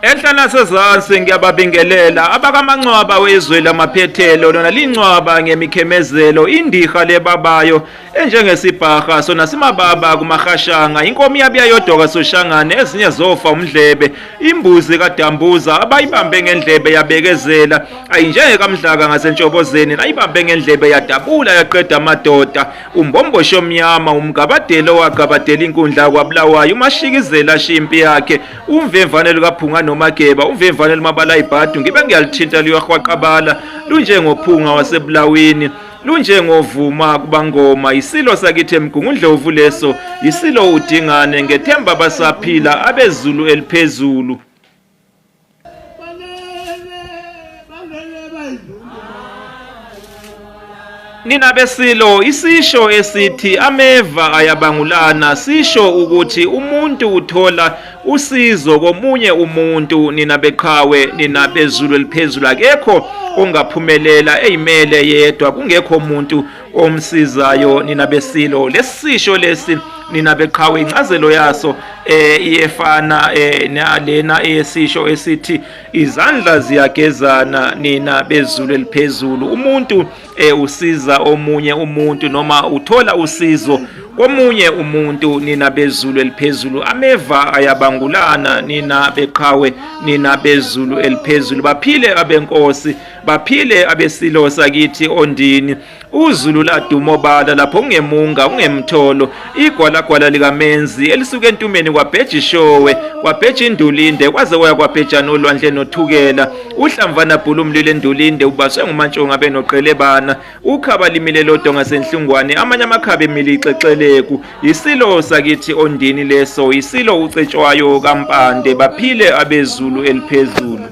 Enhla nasezansi ngiyababingelela abakaMancwaba wezwe lamaphethelo, lona lincwaba ngemikhemezelo, indiha lebabayo enjengesibhaha sona simababa kumahashanga, inkomo iyabuya yodoka soshangane, ezinye zofa umdlebe, imbuzi kadambuza abayibambe ngendlebe yabekezela, ayinjengekamdlaka ngasentshobozeni, nayibambe ngendlebe yadabula yaqeda amadoda. Umbombosho omnyama, umgabadelo owagabadela inkundla kwaBulawayo, umashikizela ashiya impi yakhe, umvemvane lukaphunga nomageba, umvemvane lumabala ibhadu, ngibe ngiyalithinta luyahwaqabala, lunjengophunga wasebulawini, lunjengovuma kubangoma, isilo sakithi eMgungundlovu leso, isilo uDingane, ngethemba basaphila abezulu eliphezulu. Nina besilo, isisho esithi ameva ayabangulana sisho ukuthi umuntu uthola usizo komunye umuntu. Nina beqhawe, nina bezulu eliphezulu, akekho ongaphumelela eyimele yedwa kungekho muntu omsizayo. Nina besilo, lesisho lesi nina beqhawe incazelo yaso iyefana nalena eyesisho esithi izandla ziyagezana. Nina bezulu eliphezulu, umuntu usiza omunye umuntu noma uthola usizo komunye umuntu. Nina bezulu eliphezulu, ameva ayabangulana. Nina beqhawe, nina bezulu eliphezulu, baphile abenkosi, baphile abesilo sakithi ondini. Uzulu laduma obala lapho ungemunga ungemtholo, igwalagwala likamenzi elisuka entumeni kwabhejishowe kwabheja indulinde kwaze kwaya kwabhejana olwandle nothukela. Uhlamvana bhula umlilo endulinde ubaswe ngumantshonga benoqelebana, ukhaba limile lodwa ngasenhlungwane, amanye amakhaba emile ixexeleku. Isilo sakithi ondini leso, isilo ucetshwayo kaMpande, baphile abezulu eliphezulu.